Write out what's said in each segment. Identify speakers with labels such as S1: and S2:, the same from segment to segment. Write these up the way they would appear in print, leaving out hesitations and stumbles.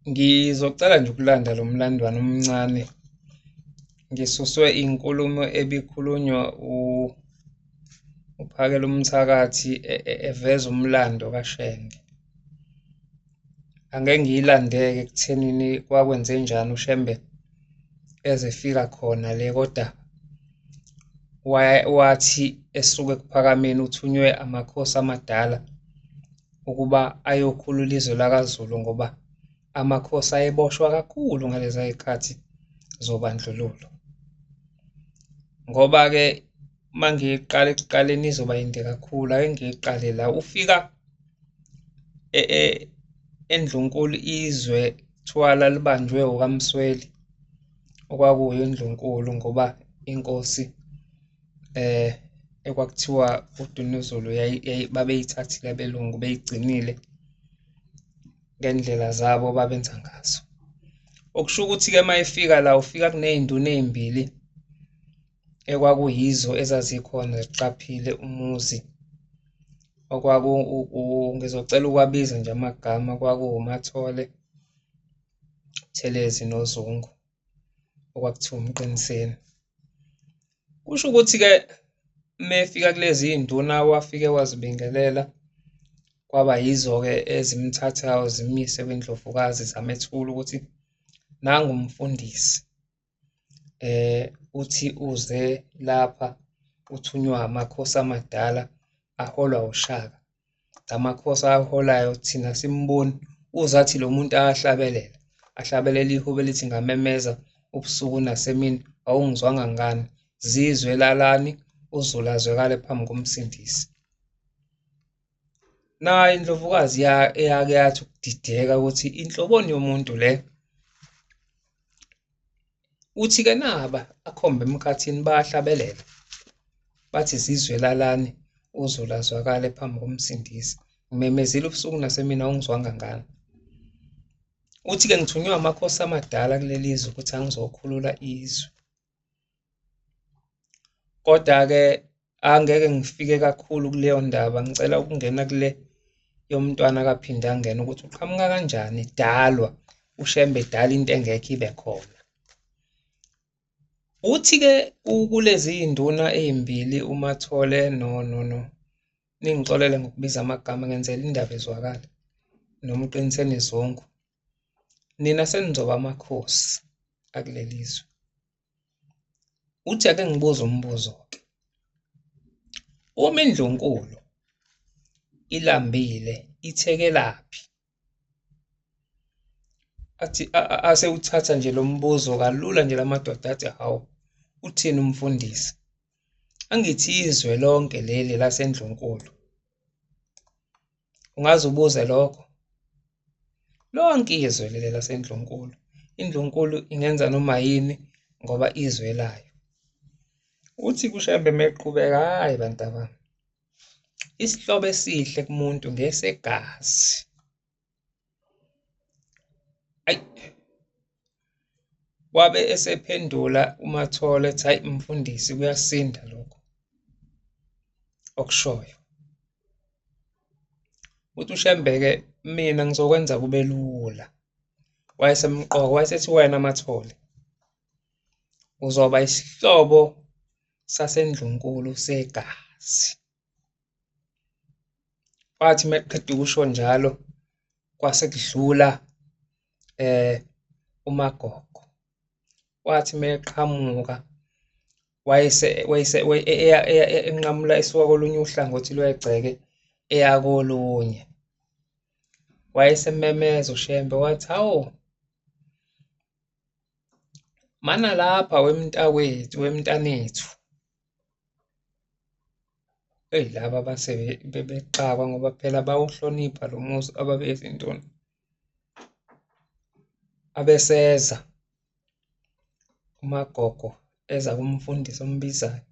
S1: Ngizocela nje ukulanda lo mlandwana omncane, ngisuswe inkulumo ebikhulunywa uPhakelumthakathi eveza umlando kaShenge. Angeke ngiyilande-ke ekuthenini kwakwenzenjani uShembe eze efika khona le, koda wathi esuka Ekuphakameni uthunywe amakhosi amadala ukuba ayokhulula izwe lakaZulu ngoba amakhosi ayeboshwa kakhulu ngaleza yikhathi zobandlululo. Ngoba-ke uma ngiyiqala ekuqaleni izoba yinde kakhulu, ake ngiyiqale la, ufika eNdlunkulu izwe kuthiwa lalibanjwe okaMsweli okwakuyi iNdlunkulu ngoba inkosi ekwakuthiwa uDinuzulu babeyithathile abelungu beyigcinile ngendlela zabo ababenza ngazo. Okusho ukuthi-ke uma efika la ufika kuney'nduna ey'mbili ekwakuyizo ezazikhona ziqaphile umuzi, ngizocela ukuwabiza nje amagama, kwakuwuMathole, Buthelezi noZungu, okwakuthiwa uMqiniseni. Kusho ukuthi-ke uma efika kulezi iy'nduna wafike wazibingelela, kwaba yizo-ke ezimthathayo zimuyise kwiNdlovukazi zamethula ukuthi nangu umfundisi uthi uze lapha uthunywa amakhosi amadala aholwa uShaka. La makhosi awaholayo thina asimboni, uze athi lo muntu ayahlabelela, ahlabelela ihubo elithi ngamemeza ubusuku nasemini awungizwanga ngani, zizwe lalani uZulu azwakale phambi koMsindisi. Nayo iNdlovukazi eyake yathi ukudideka ukuthi inhloboni yomuntu le. Uthi-ke naba akhombe emkhathini bayahlabelela, bathi zizwe lalani uZulu azwakale phambi koMsindisi. Ngimemezile ubusuku nasemini awungizwanga ngani. Uthi-ke ngithunywe amakhosi amadala kuleli zwe ukuthi angizokhulula izwe. Koda-ke angeke ngifike kakhulu kuleyo ndaba, ngicela ukungena kule yomntwana kaPhindangene ukuthi uqhamuka kanjani edalwa uShembe edala into engekho ibe khona. Uthi-ke kulezi iy'nduna ey'mbili uMathole ningixolele ngokubiza amagama ngenzela indaba izwakale, noMqiniseni Zungu, nina senizoba amakhosi akuleli zwe. Uthi ake ngibuze umbuzo-ke, uma iNdlunkulu ilambile ithekelaphi? Athi asewuthatha nje lo mbuzo kalula nje la madoda athi, hawu uthini umfundisi? Angithi izwe lonke leli laseNdlunkulu. Ungaze ubuze lokho? Lonke izwe leli laseNdlunkulu. INdlunkulu ingenza noma yini ngoba izwe layo. Uthi kuShembe meqhubeka, hhayi bantabami, isihlobo esihle kumuntu ngesegazi. Ayi, wabe esephendula uMathole ethi, hhayi mfundisi kuyasinda lokho okushoyo. Uthi uShembe-ke mina ngizokwenza kube lula. Wayesemqoka, wayesethi wena Mathole uzoba isihlobo saseNdlunkulu segazi. Wathi uma eqeda ukusho njalo kwase kudlula uMagogo. Wathi uma eqhamuka wayese wayese enqamula esuka kolunye uhlangothi lwegceke eya kolunye. Wayesememeza uShembe wathi, hawu, mana lapha wemntakwethu, wemntanethu. Eyi laba base bexakwa ngoba phela bawuhlonipha lo muzi ababeyizinduna. Abeseza uMagogo eza kumfundisi ombizayo,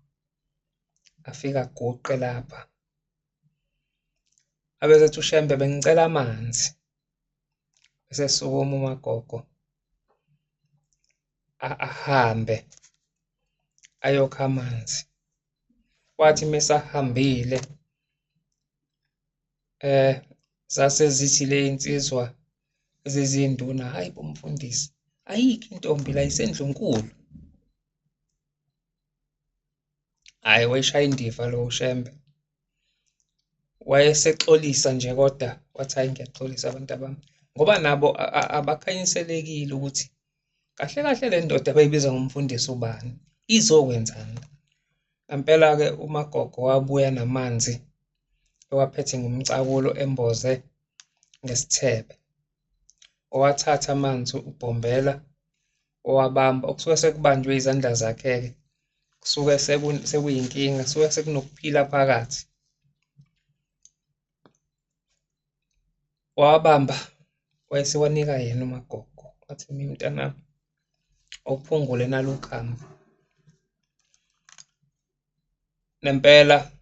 S1: afike aguqe lapha. Abesethi uShembe bengicela amanzi. Esesukuma uMagogo ahambe ayokha amanzi. Wathi mesahambile zase zithi le nsizwa Ezezinduna, hhayi bo mfundisi, ayikho intombi la isendlunkulu. Hhayi wayishaya indiva lo uShembe. Wayesexolisa nje kodwa wathi hhayi ngiyaxolisa abantu abami, ngoba nabo abakhanyiselekile ukuthi kahle kahle le ndoda abayibiza ngomfundisi ubani, izokwenzani. Ngampela-ke uMagogo wabuya namanzi ewaphethe ngomcakulo emboze ngesithebe. Owathatha amanzi uBhombela owabamba, okusuke sekubanjwe izandla zakhe-ke, kusuke sekuyinkinga, kusuke sekunokuphila phakathi. Wawabamba wayesewanika yena uMagogo, wathi mina mntanami awuphungule nalu ukhamba. Nempela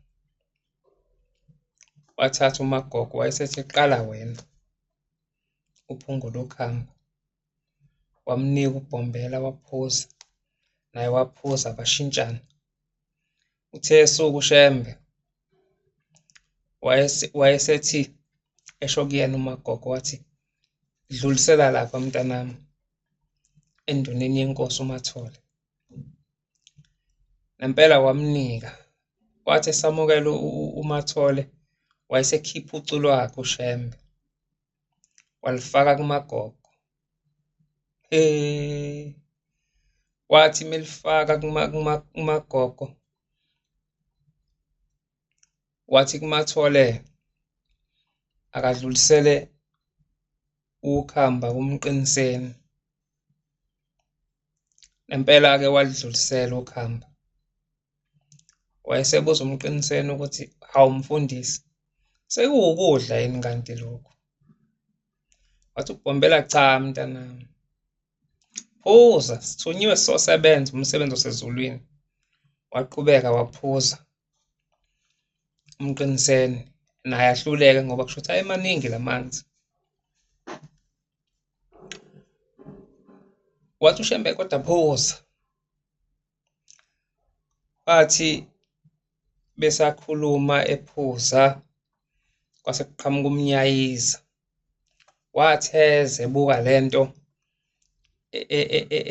S1: wathatha uMagogo wayesethi qala wena uphungule ukhamba. Wamnika uBhombela waphuza, naye waphuza bashintshana. Uthe esuka uShembe wayesethi esho kuyena uMagogo wathi, dlulisela lapha mntanami enduneni yenkosi uMathole. Nempela wamnika, wathi esamukela uMathole wayesekhipha ucu lwakhe uShembe walufaka kuMagogo. He, wathi melifaka kuMagogo, wathi kuMathole akadlulisele ukhamba kuMqiniseni. Nempela-ke walidlulisela ukhamba. Wayesebuza uMqiniseni ukuthi, hawu mfundisi, sekuwukudla yini kanti lokhu? Wathi uBhombela, cha mntanami, phuza, sithunyiwe sizosebenza umsebenzi wasezulwini. Waqhubeka waphuza uMqiniseni, naye ahluleke ngoba kusho ukuthi ayemaningi la manzi. Wathi uShembe kodwa phuza. Bathi besakhuluma ephuza, kwase kuqhamuka umnyayiza. Wathi eze ebuka lento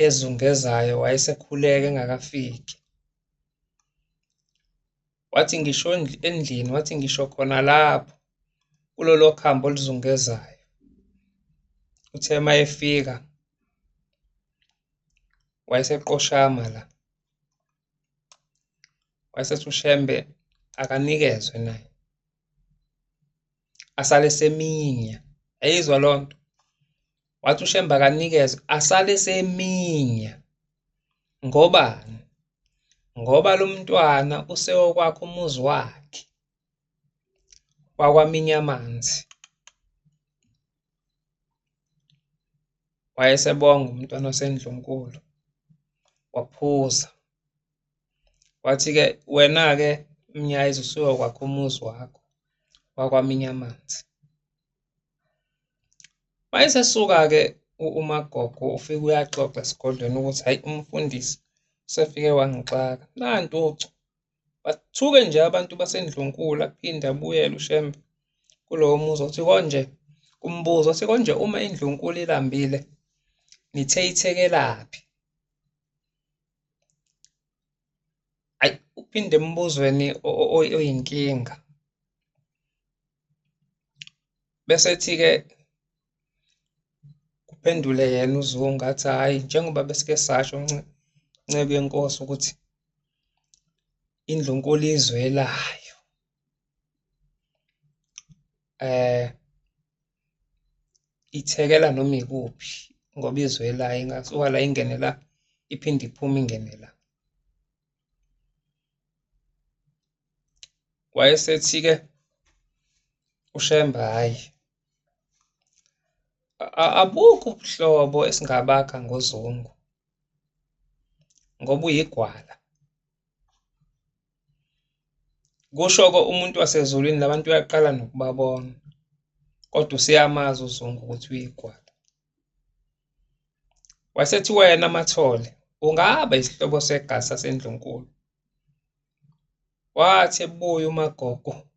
S1: ezungezayo wayesekhuleka engakafiki. Wathi ngisho endlini, wathi ngisho khona lapho kulolo khambo oluzungezayo. Uthe uma efika wayeseqoshama la, wayesethi uShembe akanikezwe naye, asale seminya. Yayizwa loo nto? Wathi uShembe akanikezwe asale seminya. Ngobani? Ngoba lo mntwana useyokwakha umuzi wakhe wakwaMinyamanzi. Wayesebonga umntwana osendlunkulu, waphuza. Wathi-ke wena-ke Mnyayiza usuyokwakha umuzi wakho wakwaMinyamanzi. Wayesesuka-ke uMagogo ufike uyaxoxa esigodlweni ukuthi hhayi umfundisi usefike wangixaka. Nantu ucu. Bathuke nje abantu basendlunkulu aphinde abuyele uShembe kulowo muzi wathi konje, kumbuzo wathi konje uma indlunkulu ilambile nithe ithekelaphi? Ayi uphinde embuzweni oyinkinga. Bese ethi-ke kuphendule yena uZungu athi hhayi njengoba besike sasho Nceku yenkosi ukuthi indlunkulu izwelayo. Ithekela noma ikuphi ngoba izwelayo ingasuka la ingene la iphinde iphume ingene la. Wayesethi-ke uShembe hhayi abukho ubuhlobo esingabakha ngoZungu ngoba uyigwala. Kusho-ke umuntu wasezulwini labantu uyaqala nokubabona, kodwa useyamazi uZungu ukuthi uyigwala. Wayesethi wena Mathole ungaba isihlobo segazi sasendlunkulu. Wathi ebuya uMagogo,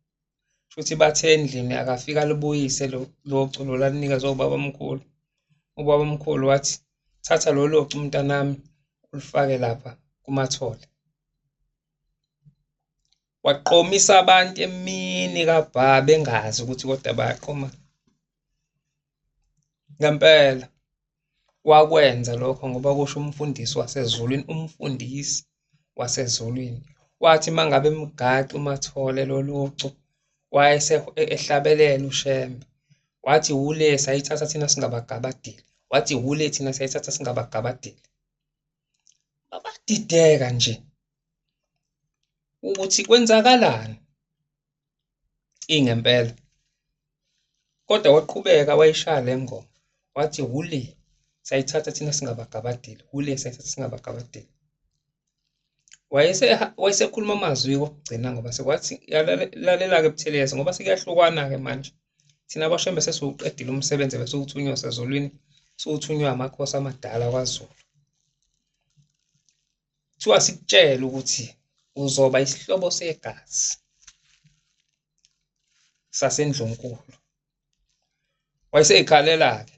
S1: shuthi bathe endlini akafike alibuyise lo culo lwalunikezwe ubabamkhulu. Ubabamkhulu wathi, thatha lolu cu mntanami ulufake lapha kuMathole. Waqomisa abantu emini kabha bengazi ukuthi kodwa bayaqoma. Ngempela wakwenza lokho ngoba kusho umfundisi wasezulwini, umfundisi wasezulwini. Wathi uma ngabe emgaxa uMathole lolu cu, wayese ehlabelela uShembe. Wathi wule sayithatha thina singabagabadeli, wathi wule thina sayithatha singabagabadeli. Babadideka nje ukuthi kwenzakalani ingempela. Kodwa waqhubeka wayishaya le ngoma, wathi wule sayithatha thina singabagabadeli, wule sayithatha singabagabadeli. Wayesekhuluma amazwi okugcina ngoba sekwathi lalela-ke Buthelezi, ngoba sekuyahlukwana-ke manje. Thina kwaShembe sesiwuqedile umsebenzi ebesiwuthunywa wasezulwini, siwuthunywa amakhosi amadala kwaZulu. Kuthiwa sikutshele ukuthi uzoba isihlobo segazi saseNdlunkulu. Wayeseyikhalela-ke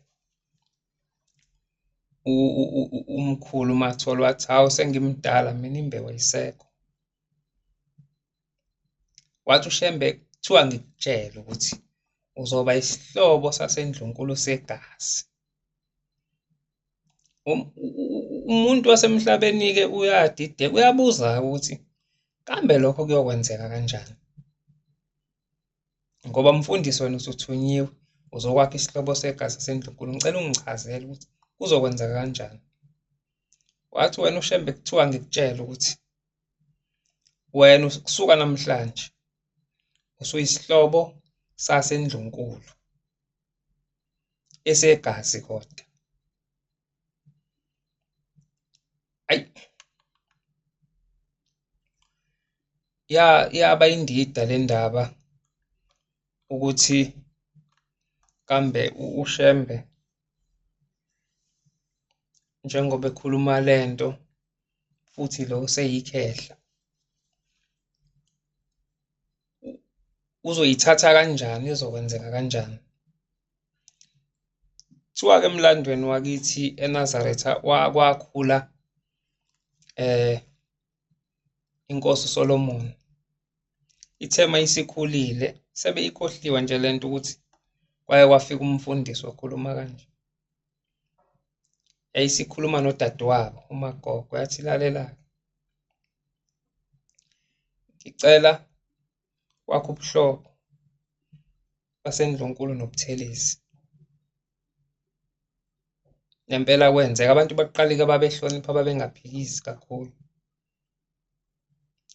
S1: umkhulu uMathole, wathi hawu sengimdala mina imbewu ayisekho. Wathi uShembe kuthiwa ngikutshele ukuthi uzoba isihlobo saseNdlunkulu segazi. Umuntu wasemhlabeni-ke uyadideka, uyabuza-ke ukuthi kambe lokho kuyokwenzeka kanjani? Ngoba mfundisi wena usuthunyiwe uzokwakha isihlobo segazi saseNdlunkulu, ngicela ungichazele ukuthi kuzokwenzeka kanjani? Wathi wena uShembe kuthiwa ngikutshele ukuthi wena kusuka namhlanje usuyisihlobo saseNdlunkulu esegazi kodwa. Ayi, yaba indida le ndaba ukuthi kambe uShembe njengoba ekhuluma lento futhi lo useyikhehla, uzoyithatha kanjani, izokwenzeka kanjani? Kuthiwa-ke emlandweni wakithi eNazaretha kwakhula inkosi uSolomon. Ithe uma isikhulile sebeyikhohliwe nje lento ukuthi kwaye kwafika umfundisi wakhuluma kanje. Yayisikhuluma nodadewabo uMagogo, yathi lalela-ke, ngicela kwakhe ubuhlobo baseNdlunkulu noButhelezi. Ngempela kwenzeka, abantu baqalike babehlonipha babengaphikisi kakhulu.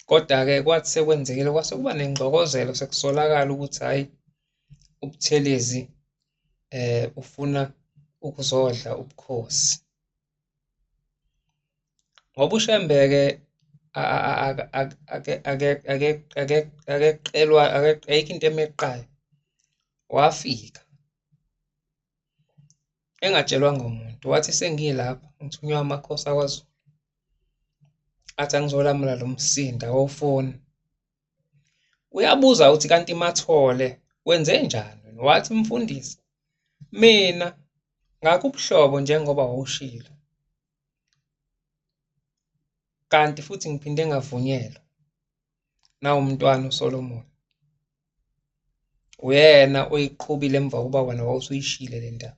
S1: Kodwa-ke kwathi sekwenzekile kwase kuba nengxokozelo sekusolakala ukuthi hhayi uButhelezi ufuna ukuzodla ubukhosi. Ngoba uShembe-ke akeqelwa, ayikho into emeqayo, wafika engatshelwanga umuntu, wathi sengilapha ngithunywa amakhosi akwaZulu, athi angizolamula lo msindo awufuni. Uyabuza uthi kanti Mathole wenze njani? Wathi mfundisi, mina ngakho ubuhlobo njengoba wawushilo, kanti futhi ngiphinde ngavunyelwa nawumntwana uSolomon. Uyena oyiqhubile emva kokuba wena wawusuyishiyile le ndaba.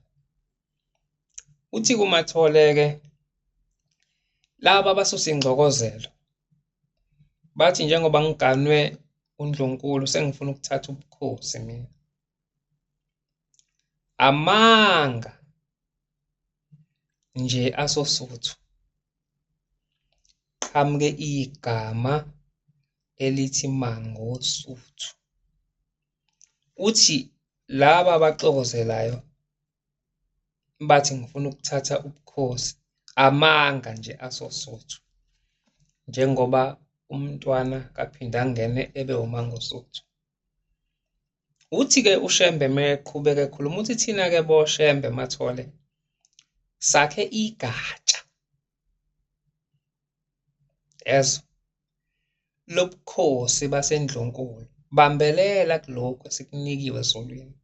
S1: Uthi kuMathole-ke laba abasusa ingxokozelo bathi njengoba ngiganwe uNdlunkulu sengifuna ukuthatha ubukhosi mina. Amanga nje asoSuthu qhamuke igama elithi Mangosuthu. Uthi laba abaxokozelayo bathi ngifuna ukuthatha ubukhosi, amanga nje asoSuthu, njengoba umntwana kaPhindangene ebe uMangosuthu. Uthi-ke uShembe meqhubeka ekhuluma, uthi thina-ke boShembe Mathole sakhe igatsha yezwa lobukhosi baseNdlunkulu, bambelela kulokhu esikunikiwe ezulwini.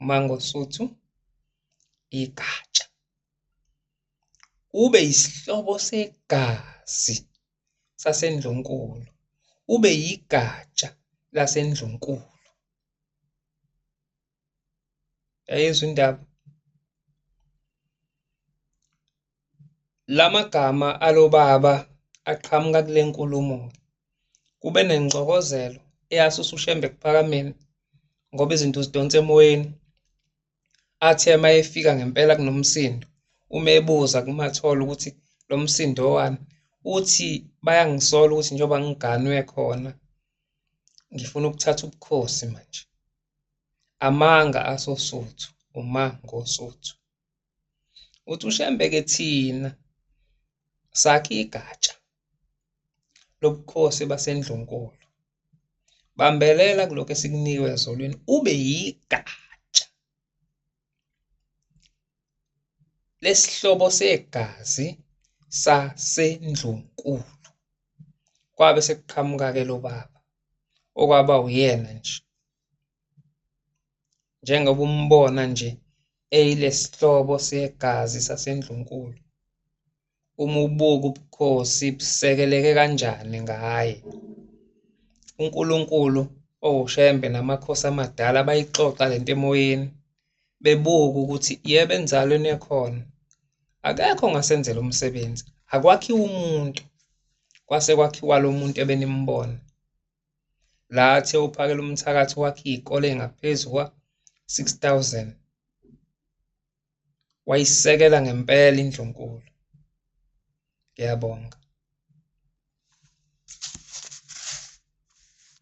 S1: Mangosuthu Igatsha. Ube yisihlobo segazi saseNdlunkulu, ube yigatsha laseNdlunkulu. Yayizwa indaba? Lamagama alobaba aqhamuka kule nkulumo-ke. Kube nengxokozelo eyasusa uShembe ekuphakameni ngoba izinto zidonsa emoyeni. Athe uma efika ngempela kunomsindo, uma ebuza kumathole ukuthi lo msindo owani, uthi bayangisola ukuthi njengoba ngiganwe khona ngifuna ukuthatha ubukhosi manje. Amanga asoSuthu, uMangosuthu. Uthi uShembe-ke thina sakhe igatsha lobukhosi baseNdlunkulu. Bambelela kulokhu esikunikiwe ezulwini ube yigatsha lesihlobo segazi saseNdlunkulu. Kwabe sekuqhamuka-ke lo baba okwaba uyena nje. Njengoba umbona nje eyilesihlobo segazi saseNdlunkulu. Uma ubuka ubukhosi busekeleke kanjani ngaye. uNkulunkulu owuShembe namakhosi amadala bayixoxa lento emoyeni bebuka ukuthi yebo enzalweni ekhona akekho ongasenzela umsebenzi, akwakhiwe umuntu. Kwase kwakhiwa lo muntu ebenimbona. La athe uphakela umthakathi wakhe iy'kole ey'ngaphezu kwa-6,000. Wayisekela ngempela iNdlunkulu. Ngiyabonga.